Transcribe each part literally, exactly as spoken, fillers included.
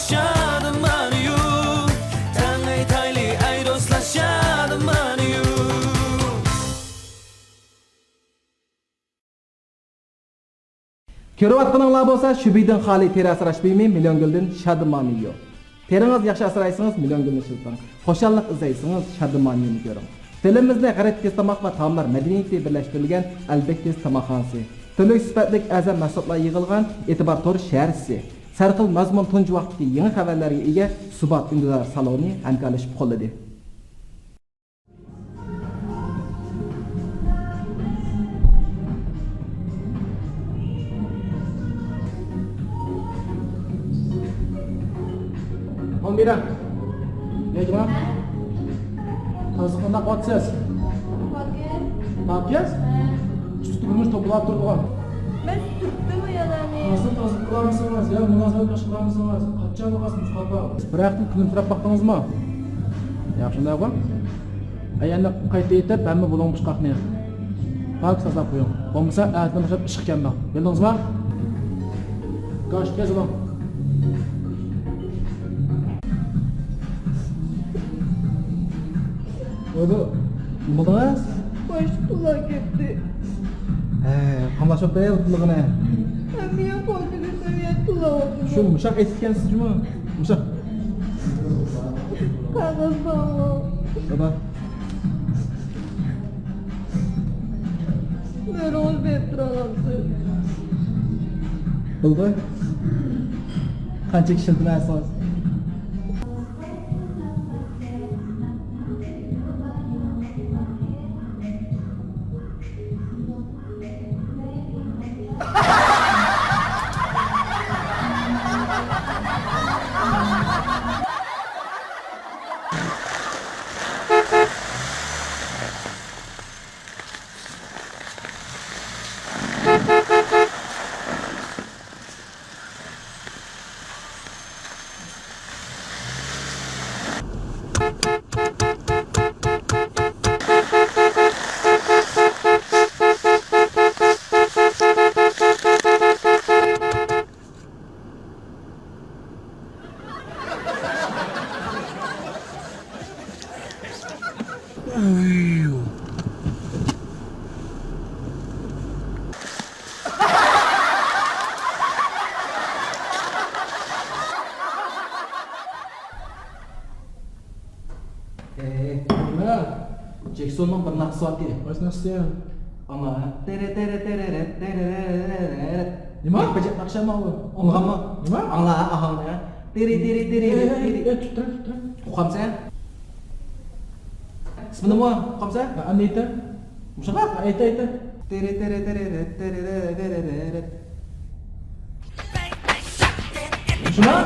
شادىمانىيۇ، تەڭ ئېيتايلى ئەي دوستلار، شادىمانىيۇ. كۆرۈۋاتقىنىڭلار بولسا شۈبھىدىن خالىي تېرە ئاسراش بۇيۇمى مىليون گۈلدىن شادىمانىيۇ. تېرىڭىزنى ياخشى ئاسرايسىڭىز، مىليون گۈلنى ئىشلىتىڭ. خۇشاللىق ئىزدەيسىڭىز، شادىمانىيۇنى كۆرۈڭ. تىلىمىزنى غەربكە تاماق ۋە تائاملار مەدەنىيىتى بىرلەشتۈرۈلگەن ئەلبەككىز تاماقخانىسى. تۈرلۈك سۈپەتلىك ئەرزان مەھسۇلاتلار يىغىلغان ئېتىبار تور شەھەرچىسى. سەرخىل مەزمۇن تۇنجى ۋاقىتتىكى يېڭى خەۋەرلەرگە ئىگە سۇبات ئۈندىدار سالونى ھەمكارلىشىپ قوللىدى. ئون بىر. نېمە؟ تازا قانداق قىلىۋاتىسىز؟ پاكىز. پاكىز؟ ھە. ئۈستى تۈرمۈش توپلاپ تۇرىدىغان. مەن سۈرتتۈم ئۇ يەرلەرنى. تازا، تازا قىلالمىسىڭىز، يا مۇناسىۋەت باشقىلارمىسىڭىز، قاچان قالسۇن مۇشۇ خاتا؟ بىر ھەپتە كۈنۈمسىرەپ باقتىڭىزمۇ؟ ياخشى، شۇنداققۇ؟ ئەي، ئەمدى قايتا ئېيتىپ، ھەممە بۇلۇڭ پۇچقاقنى پاك سازاپ قويۇڭ. بولمىسا، ئەتىدىن باشلاپ ئىشقا كەلمەڭ. بىلدىڭىزمۇ؟ گاش، تېز بولۇڭ. بولدى. نېمە قىلدىڭىز؟ باشقىلار كەتتى. ھە، قاملاشماپتۇ ئەي پۇللىقىنى. ھەممە يەر قول تېگىپ، ھەممە يەر تىللاۋاتىدۇ. شۇ مۇشاق ئېيتىپ ئىكەنسىز جۇمۇ. مۇشاق. قەغەز بارمۇ؟ دادا. مەن ئۇنى بېرىپ تۇرالامسىز؟ بولدى. قانچە ئىشلىتىمەنسىز؟ ئەي، نېمە؟ جېكسوننىڭ بىر ناخشىسى باركى. قايسى ناخشىسى؟ ئاڭلا. تېرە، تېرە، تېرە، تېرە، تېرە، تېرە. نېمە؟ يەككە بەجەك ناخشا ئەمما ئۇ. ئاڭلىغانمۇ؟ نېمە؟ ئاڭلا، ئاھاڭنى. تېرە، تېرە، تېرە، ئەي، ئەي، تېرە. ئەي، تۇرۇپ تۇر، تۇرۇپ تۇر. ئۇقامسەن؟ ئىسمى نېمە؟ ئۇقامسەن؟ ھە، ئەمدى ئېيتە. مۇشۇنداق؟ ھە، ئېيتە، ئېيتە. تېرە، تېرە، تېرە، تېرە، تېرە، تېرە. شۇنداق؟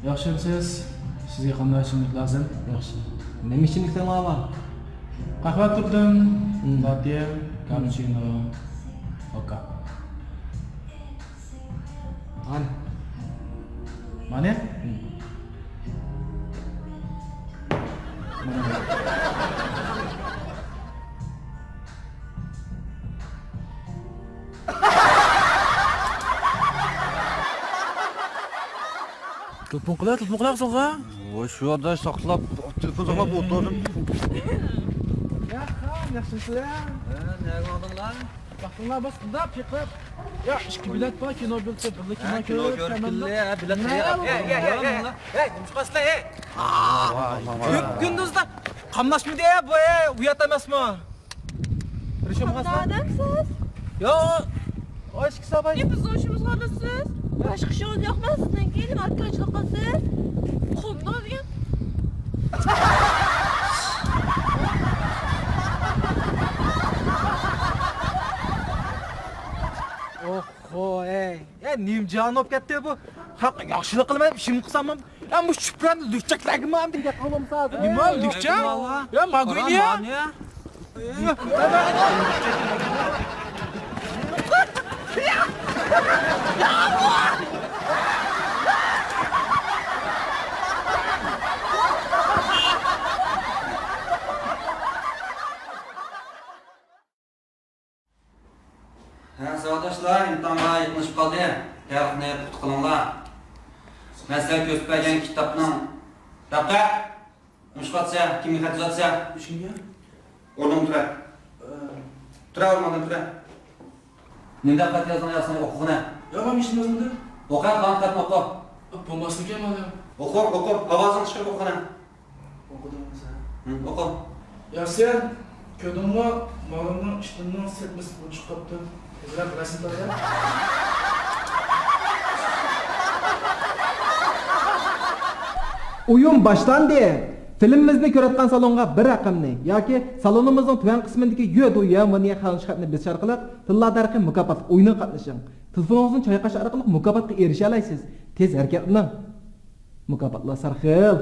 ياخشىمۇسىز؟ سىزگە قانداق ئىچىملىك لازىم؟ ياخشى. نېمە ئىچىملىكلىرىڭلار بار؟ قەھۋە تۈرىدىن، مم. لاتتې، مم. كاپپۇچىنو، موكا. مانا. مانا؟ مم. تېلېفون قىلە، تېلېفون قىلە قىزغا. ۋاي، شۇ يەردە ساقلاپ، تېلېفون ساقلاپ ئولتۇردۇم. ياخشى، ياخشىمۇسىلەر؟ ھە، نەگە ماڭدىڭلار؟ ۋاقتىڭلار بولسا، مۇنداق پېقىپ. يا، ئىككى بېلەت بار، كىنو بېلىتى، بىللە كىنو كۆرۈپ كېلىلى، ھە، بىللە تەييار. ھەي، ھەي، ھەي، ھەي، ھەي، نېمە قىلىسىلەر، ھەي؟ كۈندۈزدە قاملاشمىدى، ھە، بۇ، ھە، ئۇيات ئەمەسمۇ؟ قانداق ئادەمسىز؟ يا، ئاشكىسا باي. نېمە بىزنىڭ ئىشىمىزغا ئارىلىشىسىز؟ باشقا ئىشىڭىز يوقمۇ سىزنىڭكى؟ نېمە ئاكىرانچىلىق قىلىسىز؟ قومدۇڭىز دېگەن. ئوھو، ئەي. يا، نېمە جان بولۇپ كەتتى بۇ؟ خەق ياخشىلىق قىلماي، ئىشىم قىلسام، يا، مۇشۇ چۈپرەنى لۈكچەكلەرگىمۇ ئەمدى گەپ قىلىمسىز؟ نېمە لۈكچەك؟ يا، ماگۇينى. ھە، ساۋاقداشلار، ئىمتىھانغا يېقىنلىشىپ قالدى. تەييارلىقنى پۇختا قىلىڭلار. مەن سىلەرگە كۆرسىتىپ بەرگەن كىتابنىڭ، دىققەت! نېمىشقا ئاتىسە؟ كىمگە خەت يازاتسە؟ ئۈچ كۈنگە. ئورنۇڭدىن تۇرە. ئە. تۇرە، ئورنۇڭدىن تۇرە. نېمىدەپ خەت يازدىڭ يا سەن؟ ئوقۇغىنە. يا، مەن ھېچنېمە يازمىدىم. ئوقۇ، قالغان خەتنى ئوقۇ. بولماسمىكەن، مۇئەللىم؟ ئوقۇ، ئوقۇ. ئاۋازىڭنى چىقىرىپ ئوقۇغىنە. ئوقۇدۇم، سەن. ھە، ئوقۇ. ياسىن، كۆردۈڭمۇ؟ مۇئەللىمنىڭ ئىشتىنىنىڭ سىرتمىسى ئوچۇق قاپتۇ. تېزرەك رەسىم تارتىڭ. ئويۇن باشلاندى! فىلىمىمىزنى كۆرۈۋاتقان سالونغا بىر رەقەمنى ياكى سالونىمىزنىڭ تۆۋەن قىسمىندىكى يۆ دۇ يۈەن ۋېنيە خەنجى خەتنى بېسىش ئارقىلىق تىللادا ھەرىكەت مۇكاپاتلىق ئويۇنىغا قاتنىشىڭ. تېلېفونىڭىزنى چايقاش ئارقىلىق مۇكاپاتقا ئېرىشەلەيسىز. تېز ھەرىكەتلىنىڭ. مۇكاپاتلار سەرخىل.